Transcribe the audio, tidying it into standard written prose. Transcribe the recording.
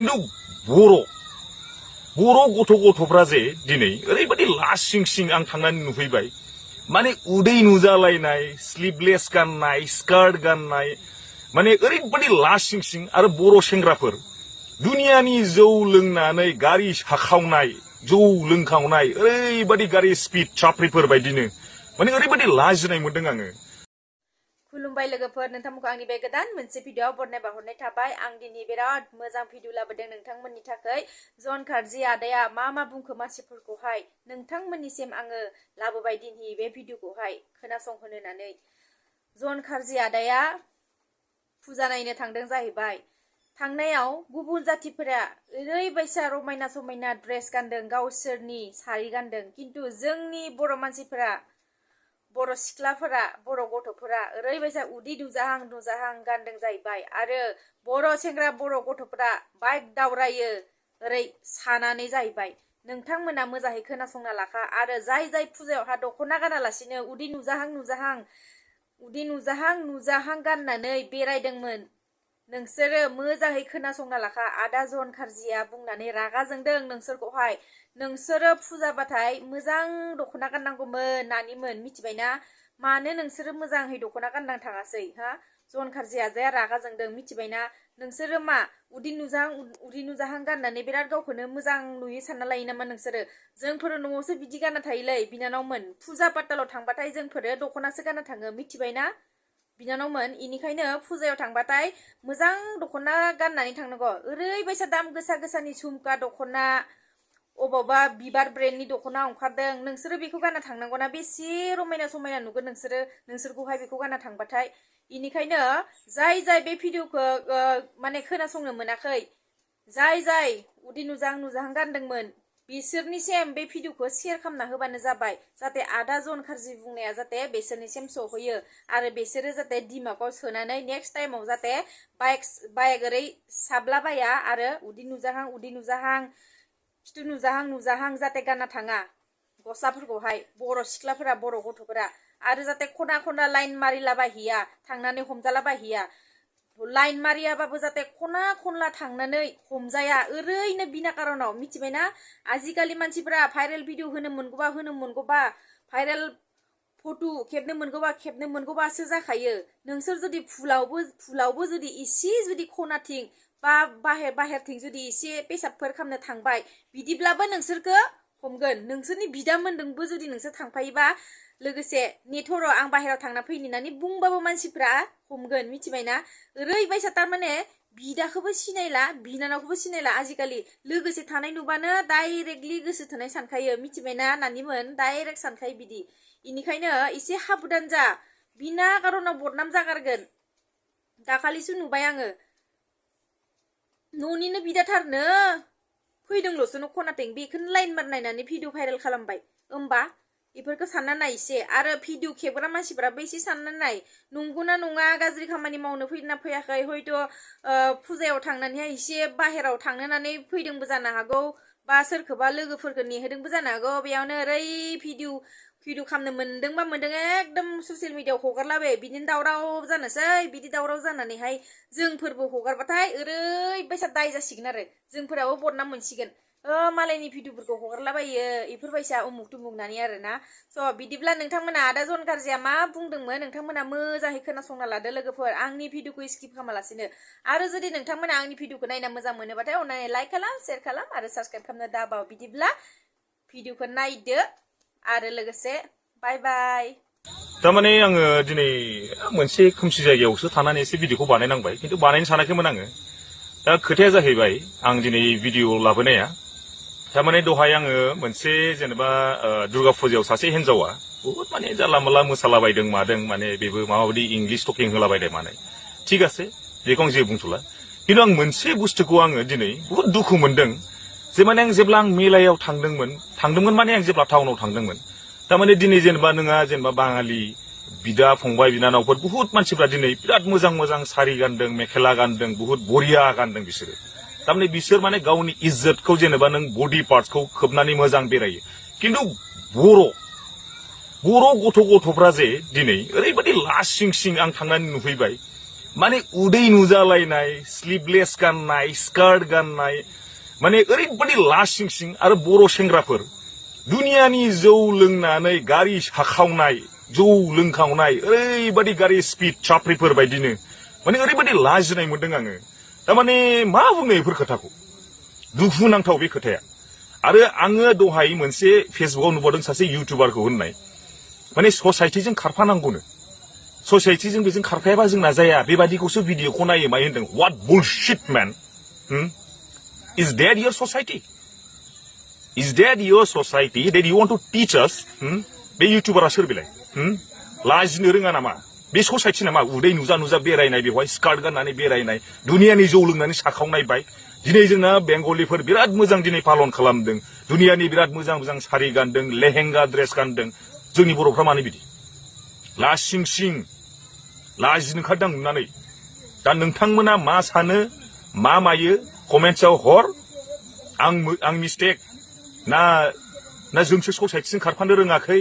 खिन्थु बर' गथ'फ्रा जे दिनै ओरैबायदि लासिं सिं आं थांनानै नुफैबाय माने उदै नुजालायनाय स्लिभलेस गाननाय स्कार्ट गाननाय माने ओरैबायदि लासिं सिं आरो बर' सेंग्राफोर दुनियानि जौ लोंनानै गारि साखावनाय जौ लोंखावनाय ओरैबायदि गारि स्पिड चाप्रिफोर बायदिनो माने ओरैबायदि लाजिनाय मोनदों आङो। खुलुमबाय लोगोफोर, नोंथांमोनखौ आंनि बे गोदान मोनसे भिडिअआव बरनाय बावहरनाय थाबाय। आं दिनै बिराद मोजां भिडिअ लाबोदों नोंथांमोननि थाखाय। जन कार्जि आदाया मा बुंखो मानसिफोरखौहाय नोंथांमोननिसिम आङो लाबोबाय दिनै बे भिडिअखौहाय खोनासंहोनो होननानै। जन कार्जि आदाया फुजा नायनो थांदों जाहैबाय। थांनायाव गुबुन जातिफोरा ओरैबायसा रमायना समायना ड्रेस गानदों, गावसोरनि सारि गानदों, किन्तु जोंनि बर' मानसिफोरा बर' सिख्लाफोरा बर' गथ'फोरा ओरैबायसा उदै नुजाहां गानदों जाहैबाय। आरो बर' सेंग्रा बर' गथ'फोरा बाइक दावरायो ओरै सानानै जाहैबाय। नोंथांमोना मोजाङै खोनासंना लाखा। आरो जाय फुजायावहा दख'ना गानालासिनो उदै नुजाहां गाननानै बेरायदोंमोन, नोंसोरो मोजाङै खोनासंना लाखा। आदा जन कार्जिया बुंनानै रागा जोंदों नोंसोरखौहाय। नोंसोरो फुजाबाथाय मोजां दख'ना गाननांगौमोन नानिमोन, मिथिबायना? मानो नोंसोरो मोजाङै दख'ना गाननानै थाङासै हा? जन कार्जि आदाया रागा जोंदों, मिथिबायना? नोंसोरो मा उदै नुजाहां गाननानै बिराद गावखौनो मोजां नुयो सानना लायो नामा नोंसोरो? जोंफोर न'आवसो बिदि गानना थायोलै बिनानावमोन। फुजा पातालाव थांबाथाय जोंफोरो दख'नासो गानना थाङो, मिथिबायना बिनानावमोन? इनिखायनो फुजायाव थांबाथाय मोजां दख'ना गाननानै थांनांगौ। ओरैबायसा दाम गोसानि झुमका दख'ना, अबावबा बिबार ब्रेन्डनि दख'ना ओंखारदों, नोंसोरो बेखौ गानना थांनांगौना? बेसे रमायना समायना नुगोन नोंसोरखौहाय बेखौ गानना थांबाथाय। इनिखायनो जाय बे भिडिअखौ माने खोनासंनो मोनाखै, जाय उदै नुजाहां गानदोंमोन, बिसोरनिसिम बे भिडिअखौ शेयार खालामना होबानो जाबाय, जाहाथे आदा जन कार्जि बुंनाया जाहाथे बिसोरनिसिम सहैयो आरो बिसोरो जाहाथे दिमागाव सोनानै नेक्स्ट टाइमाव जाहाथे बाइक ओरै साबलाबाया आरो उदै नुजाहां खिथु नुजाहां जाहाथे गानना थाङा गस्लाफोरखौहाय बर' सिख्लाफोरा बर' गथ'फोरा। आरो जाहाथे खना लाइन मारिलाबायहैया, थांनानै हमजालाबायहैया। लाइन मारियाबाबो जाहाथे खनला थांनानै हमजाया ओरैनो बिना कारनाव, मिथिबायना? आजिखालि मानसिफोरा भाइरेल भिडिअ होनो मोनगौबा भाइरेल फटो खेबनो मोनगौबासो जाखायो। नोंसोर जुदि फुलावबो जुदि इसे जुदि खनाथिं बा बाहेरथिं जुदि इसे पेसाबफोर खालामनो थांबाय, बिदिब्लाबो नोंसोरखौ हमगोन। नोंसोरनि बिदामोनदोंबो जुदि नोंसोर थांफायोबा लोगोसे नेथर' आं बाहेराव थांना फैनि होननानै बुंबाबो मानसिफ्रा हमगोन, मिथिबायना? ओरैबायसा तारमाने बिदाखौबो सिनायला बिनानावखौबो सिनायला आजिखालि। लोगोसे थानाय नुबानो डाइरेक्टलि गोसो थोनाय सानखायो, मिथिबायना नानिमोन? डाइरेक्ट सानखायो बिदि। इनिखायनो एसे हाबुदान जा, बिना कारनाव बदनाम जागारगोन। दाखालिसो नुबाय आङो, न'निनो बिदाथारनो फैदोंल'सो न' खनाथिं, बेखौनो लाइन नायनानै भिडिअ भाइरेल खालामबाय। होमबा बेफोरखौ सानना नाय एसे। आरो भिडिअ खेबग्रा मानसिफोराबो एसे सानना नाय, नंगौना नङा गाज्रि खामानि मावनो फैदोंना फैयाखै। हयथ' फुजायाव थांनानैहाय एसे बाहेराव थांनानै फैदोंबो जानो हागौ, बा सोरखौबा लोगोफोरखौ नेहोदोंबो जानो हागौ। बेयावनो ओरै भिडिअ खालामनो मोनदोंबा मोनदों, एकदम ससियेल मिडियायाव हगारलाबाय, बिदिनो दावराव जानोसै। बिदि दावराव जानानैहाय जोंफोरबो हगारबाथाय ओरैबायसा दाय जासिगोन आरो जोंफोराबो बदनाम मोनसिगोन। मालायनि भिडिअफोरखौ हगारलाबायो इफोरबायसा उमुक तुमुक होननानै आरोना। स' बिदिब्ला नोंथांमोना आदा जन कार्जिया मा बुंदोंमोन नोंथांमोना मोजाङै खोनासंना लादो लोगोफोर, आंनि भिडिअखौ स्किप खालामालासिनो। आरो जुदि नोंथांमोना आंनि भिडिअखौ नायना मोजां मोनोबाथाय अननानै लाइक खालाम, शेयार खालाम आरो साबस्क्राइब खालामनो दाबाव। बिदिब्ला भिडिअखौ नायदो आरो लोगोसे बाय बाय। तारमाने आङो दिनै मोनसे खोमसि जायगायावसो थानानै एसे भिडिअखौ बानायनांबाय, खिन्थु बानायनो सानाखैमोन आङो। दा खोथाया जाहैबाय, आं दिनै भिडिअ लाबोनाया तारमाने दहाय आङो मोनसे जेनेबा दुर्गा फुजायाव सासे हिन्जावा बहुत माने जानला मोनला मोसालाबायदों मादों, माने बेबो माबाबायदि इंलिश टकिं होलाबायदों माने। थिग आसे, बेखौ आं जेबो बुंथ'ला। खिन्थु आं मोनसे बुस्थुखौ आङो दिनै बहुत दुखु मोनदों जे माने आं जेब्ला मेलायाव थांदोंमोन माने आं जेब्ला टाउनाव थांदोंमोन, तारमाने दिनै जेनेबा नोंहा जेनेबा बाङालि बिदा फंबाय बिनानावफोर बहुत मानसिफ्रा दिनै बिराद मोजां सारि गानदों, मेखेला गानदों, बहुत बरिया गानदों बिसोरो। तारमाने बिसोर माने गावनि इज्जतखौ जेनेबा नों बडि पार्टसखौ खोबनानै मोजां बेरायो। खिन्थु बर' गथ'फ्रा जे दिनै ओरैबायदि लासिं सिं आं थांनानै नुफैबाय माने उदै नुजालायनाय स्लीवलेस गाननाय स्कार्ट गाननाय माने ओरैबायदि लासिं सिं आरो बर' सेंग्राफोर दुनियानि जौ लोंनानै गारि साखावनाय जौ लोंखावनाय ओरैबायदि गारि स्पिड चाप्रिफोर बायदिनो माने ओरैबायदि लाजिनाय मोनदों आङो थारमाने मा बुंनो बेफोर खोथाखौ दुखु नांथाव बे खोथाया आरो आङो दहाय मोनसे फेसबुकाव नुबावदों सासे इउटुबारखौ होननाय माने ससाइटिजों खारफानांगौनो ससाइटिजों बेजों खारफायाबा जोंना जाया बेबादिखौसो भिडिअखौ नायो मायो होनदों what bullshit man is that your society is that your society that you want to teach us बे इउटुबारा सोर बेलाय लाजिनो रोङा नामा बे ससाइटि नामा उदै नुजा नुजा बेरायनाय बेवहाय स्कार्ट गाननानै बेरायनाय दुनियानि जौ लोंनानै साखावनाय बाय दिनै जोंना बेंगलिफोर बिराद मोजां दिनै पालन खालामदों दुनियानि बिराद मोजां मोजां सारि गानदों लेहेंगा ड्रेस गानदों जोंनि बर'फ्रा मानो बिदि लासिं सिं लाजिनो ओंखारदों नुनानै दा नोंथांमोना मा सानो मा मायो कमेन्ट्सआव हर आं मिस्टेक ना जोंसो ससाइटिजों खारफानो रोङाखै